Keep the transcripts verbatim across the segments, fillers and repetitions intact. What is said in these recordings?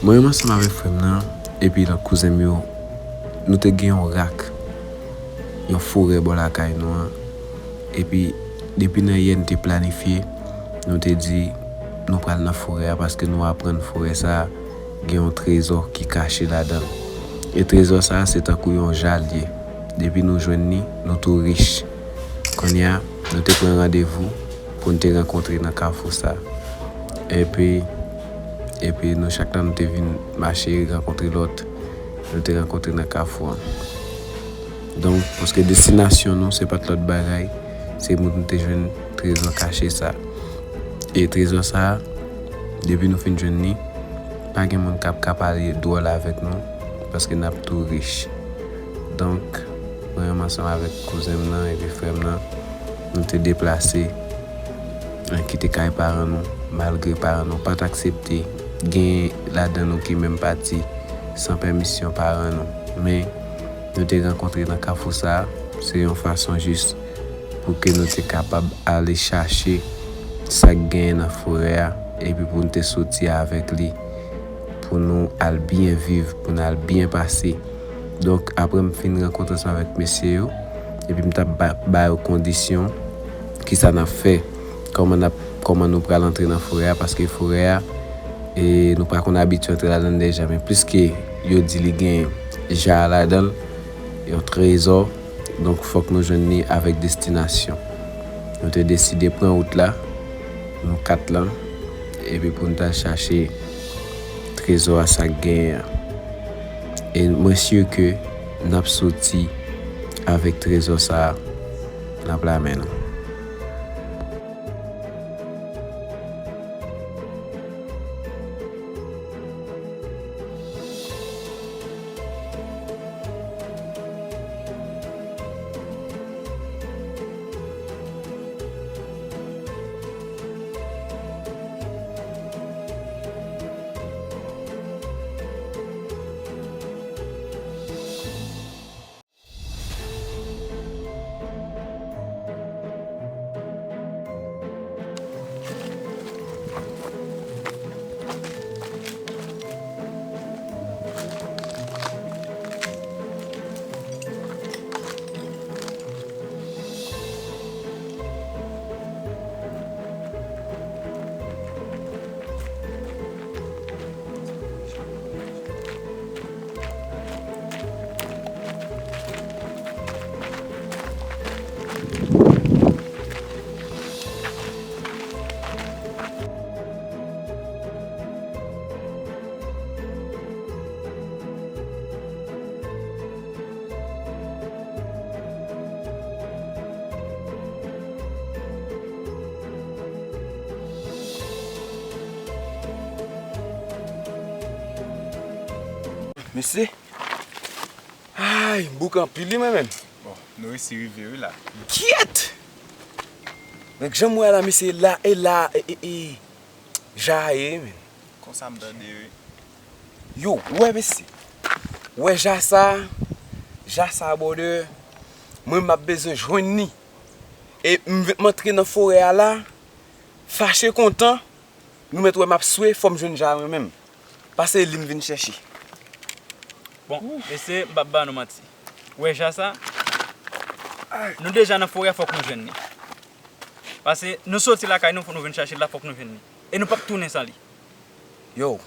Mwen menm ansanm avèk frè m nan, epi lòt kouzen m yo, nou te gen yon rak, yon forè bò lakay nou an. Epi, depi nan yè, n te planifye, nou te di, nou pral nan forè a, paske nou aprann forè sa a gen yon trezò ki kache ladan l. E trezò sa a, se tankou yon ja l ye. Depi nou jwenn li, nou tou rich. Kounye a, nou te pran randevou pou n te rankontre nan kafou sa a. Epi, epi nou chak la, nou te vin mache rankontre lòt. Nou te rankontre nan kafou an. Donk, paske destinasyon nou, se pa t lòt bagay, se pou nou te jwenn trezò kache sa a. E trezò sa a, depi nou fin jwenn li, pa gen moun k ap ka pale dwòl avèk nou, paske n ap tou rich. Donk, mwen menm ansanm avèk kouzen m nan epi frè m nan, nou te deplase, eh, kite kay paran nou, malgre paran nou pa t aksepte. Gen ladan nou ki menm pati san pèmisyon paran nou. Men, nou te rankontre nan kafou sa a, se yon fason jis pou ke nou te kapab ale chache sa k genyen nan forè a, epi pou n te soti avèk li, pou nou al byen viv, pou n al byen pase. Donk, apre m fin rankontre ansanm avèk mesye yo, epi m t ap ba, ba yo kondisyon, kisa n ap fè, kòman n ap, kòman nou pral antre nan forè a, paske forè a, e, nou pa konn abitye antre ladan l deja, men pliske yo di li gen ja ladan l, yon trezò, donk fòk nou jwenn li avèk destinasyon. Nou te deside pran wout la, nou kat lan, epi pou n t al chache trezò a, sa k genyen an. E mwen si ke n ap soti avèk trezò sa a nan pla men nou. Mesye, ay, m bouke anpil wi mwen menm. Bon, nou resi rive wi la. Kyèt! Nèg, jan m wè la, mesye, la, e la, e, e, e, ja a ye, men. Konsa m tande wi. Yo, ou wè mesye. Ou wè ja sa, ja sa, brother. Mwen, m ap bezwen jwenn li. E m, m antre nan forè a la, fache kontan, nou mèt wè m ap swe, fò m jwenn ja mwen menm. Pase li m vin chèche. Bon, mesye, m p ap ba nou manti. Ou wè ja sa? Nou deja nan forè, fòk nou jwenn li. Pase nou soti lakay nou, fòk nou vin chache l la, fòk nou jwenn li. E nou p ap tounen san li. Yo,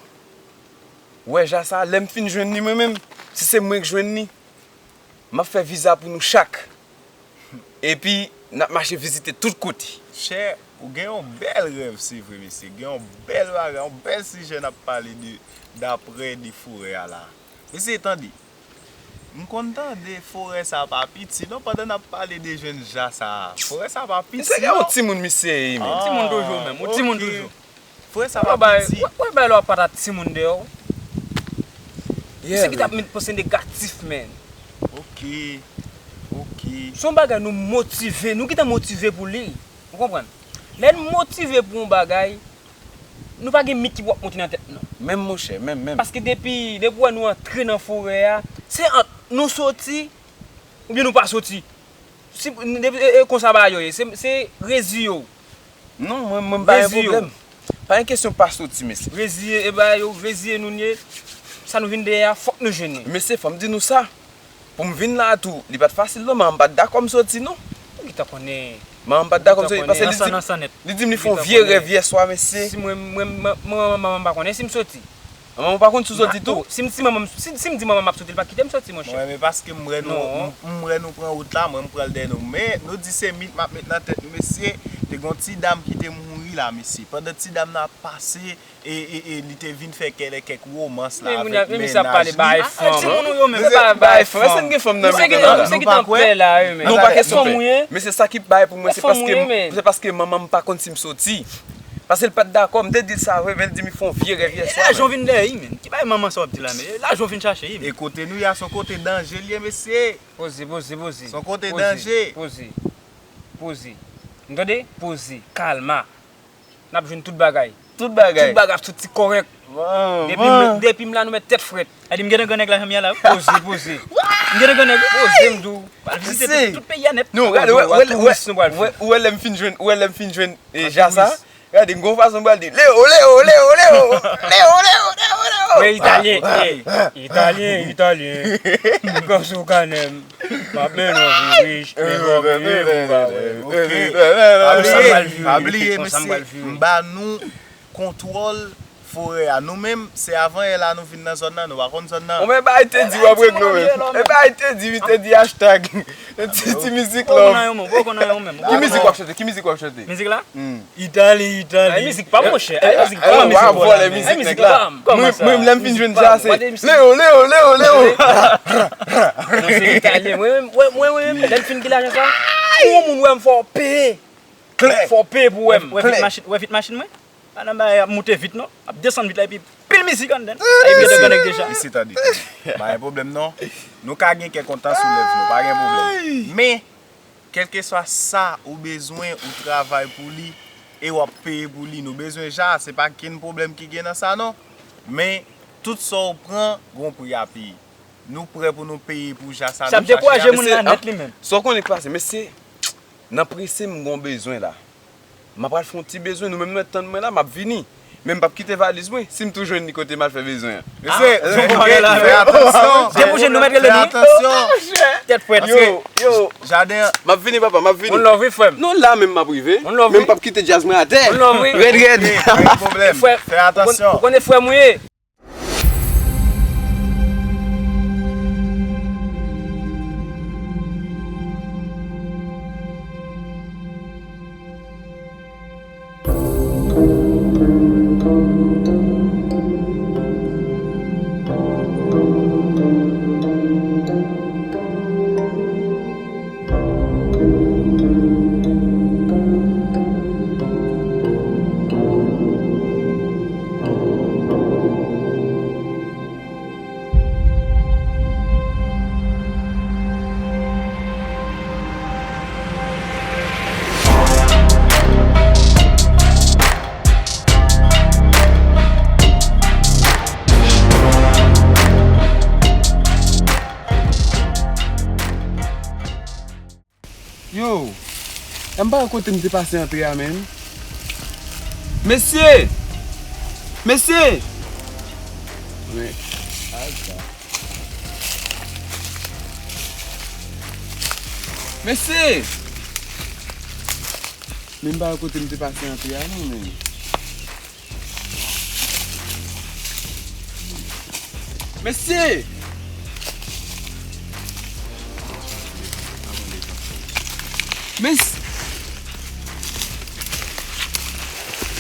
ou wè ja sa, lè m fin jwenn li mwen menm, si se mwen k jwenn li, m ap fè viza pou nou chak. Epi, n ap mache vizite tout kote. Chè, ou gen yon bèl rèv, se vre, mesye. Gen yon bèl bagay, yon bèl sijè n ap pale de, daprè de forè a la. Mesye, tande. M konn tande forè sa pa piti, non, pandan n ap pale de jwenn ja sa a. Forè sa pa piti, non. Misye gen yon timoun, misye ye, men. Ah, timoun toujou, menm. Yon timoun toujou. Frè sa pa piti. Wè, wè, bay lò patat timoun deyò. Misye ki t ap met panse negatif, men. Ok. Ok. Se yon bagay nou motive, nou gentan motive pou li. Ou konprann? Lè n motive pou yon bagay, nou pa gen mit ki pou ap monte nan tèt nou. Menm, monchè, menm, menm. Paske depi, depi wè nou antre nan forè a, se ant nou soti, oubyen nou pa soti. Si, e, e konsa bagay yo ye. Se, se rezi yo. Non, mwen, mwen pa gen pwoblèm. Pa gen kesyon pa soti, mesye. Reziye, e bagay yo, reziye nou ye. Sa nou vin dèyè a, fòk nou jwenn li. Mesye, fò m di nou sa. Pou m vin la a tou, li pa t fasil non, manman m pa t dakò m soti non. Ou gentan konnen. Manman m pa t dakò m soti, paske li di, li di m li fè yon vye rèv yè swa, mesye. Si mwen, mwen, mwen, mwen, manman m pa konnen si m soti. Manman w pa konn si w soti tou? Si m, si manman m, si, si m di manman m ap soti, li pa kite m soti, monchè. Mwen, men paske m wè nou, m, m wè nou pran wout la, mwen, m pran l dèyè nou. Men, nou di se mit m ap met nan tèt nou, mesye. Te gen yon ti dam ki te mouri la, mesye. Pandan ti dam nan ap pase, e, e, e, li te vin fè kèlè kèk womans la avèk mennaj li. Men moun ap pale bagay fanm. Timoun ou yo menm, se pa bagay fanm. Èske n gen fanm nan men nou la? Misye ki t anpè la, wi, men. Non, pa kesyon fanm ou ye. Men se sa ki bay pou mwen, se paske, se paske manman m pa konn si m soti. Paske l pa t dakò, m te di l sa vre, men l di m li fè yon vye rèv yè swa. E lajan w vin dèyè, wi, men. Ki bagay manman sa w ap di la, men? E lajan w vin chache, wi, men. E kote nou ye a, se yon kote danje l ye, mesye. Poze, poze, poze. Se yon kote danje. Poze, poze. Poze. Nou tande? Poze. Kalma. N ap jwenn tout bagay. Tout bagay. Tout bagay ap soti kòrèk. Depi m, depi m la, nou met tèt frèt. Adi, m gentan grannèg la, janm ye a la, wi. Poze, poze. M gentan grannèg, wi. Poze, m di w. Al vizite tout, tout peyi a nèt. Non, gade, ou wè, ou wè, ou wè, ou wè lè m fin jwenn, ou wè lè m fin jwenn, e, ja sa. Gade, m gon fason m pral di, Leo, Leo, Leo, Leo. Leo, Leo, Leo, Leo. Mwen italyen, e, italyen, italyen. M kanse w kanmenm. M ap mennen w vin rich, men fò m viv, m pa wè. Ok. Pa bliye, pa bliye, mesye, m ba nou kontwòl forè a. Nou menm, se avan yè la nou vin nan zòn nan, nou pa konn zòn nan. Bon, men bagay te di w ap regle w menm. E bagay te di, wi, te di hashtag. Ti, ti mizik la. Ki mizik w ap chante? Ki mizik w ap chante? Mizik la? Itali, Itali. Ay, mizik pa m, monchè. Ay, mizik pa m, mizik pa m. Ay, mizik pa m. Mwen, mwen, lè m fin jwenn sa, se Leo, Leo, Leo, Leo. Non, se italyen. Mwen menm, mwen, mwen, mwen menm, lè m fin gen lajan sa, pou yon moun wè m, fò w peye. Klè. Fò w peye pou wè m. Wè vit machin, wè vit machin mwen? Pa nan bagay ap moute vit non, ap desann vit la epi pil mizik anndan. Ay, m gentan grannèg deja. Mesye, tande, tande. Pa gen pwoblèm non. Nou ka gen kè kontan sou lèv nou, pa gen pwoblèm. Men, kèlkeswa sa ou bezwen, ou travay pou li, e w ap peye pou li. Nou bezwen ja, se pa kenn pwoblèm ki gen nan sa non. Men, tout sa w pran, gon pri a peye. Nou prè pou nou peye pou ja sa nou chache a. Sa ap dekouraje moun la nèt li menm. Sa w konnen k pase, mesye, nan prese m gon bezwen la. M ap al fè yon ti bezwen, nou menm nou ret tann mwen la, m ap vini. Men m p ap kite valiz mwen, si m tou jwenn li kote m al fè bezwen an. Mesye, fè atansyon. Depi w jwenn nou mèt rele nou. Fè atansyon. Tèt frèt. Yo, yo. Jaden an. M ap vini, papa, m ap vini. One love, wi, frè m. Non, la menm m ap rive. One love, wi. Men m p ap kite djaz mwen atè. One love, wi. Rèd, rèd. Pa gen pwoblèm. Fè atansyon. Ou konnen frè m ou ye. Yo, m pa wè kote m te pase antre a, menm. Mesye! Mesye! Men, ay, sa. Mesye! Men m pa wè kote m te pase antre a, non, menm. Mesye! Mes-,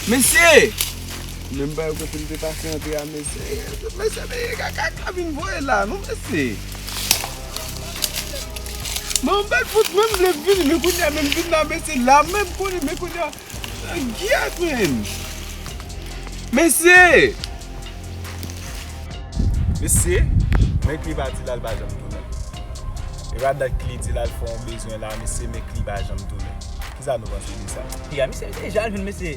mesye! Menm bagay kote m te pase antre a, mesye. Mesye, men kaka ka vin voye la, non, mesye. Men yon bèl fout, menm vle vini, men kounye a, menm vin la, mesye, la menm konnen, men kounye a. Gyèt, menm! Mesye! Mesye, men Kli pa di l al pa janm tounen. E pa dat Kli di l al fè yon bezwen la, mesye, men Kli pa janm tounen. Kisa nou panse de sa? Piga, misye deja al vin, mesye.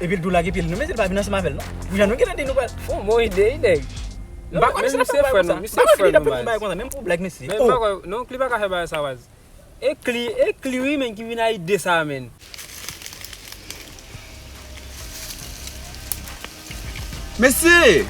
Epi l tou lage pye l, non, mesye, l pa vin ansanm avè l, non. Pou jan nou gentan di nou pral fè yon bon ide, wi, nèg. M pa konnen si l ap fè yon bagay konsa. M pa konnen Kli t ap fè yon bagay konsa, menm pou blag, mesye. Men m pa kwè, non, Kli pa ka fè bagay sa, baz. E Kli, e Kli wi, men, ki vin a ide sa, men. Mesye!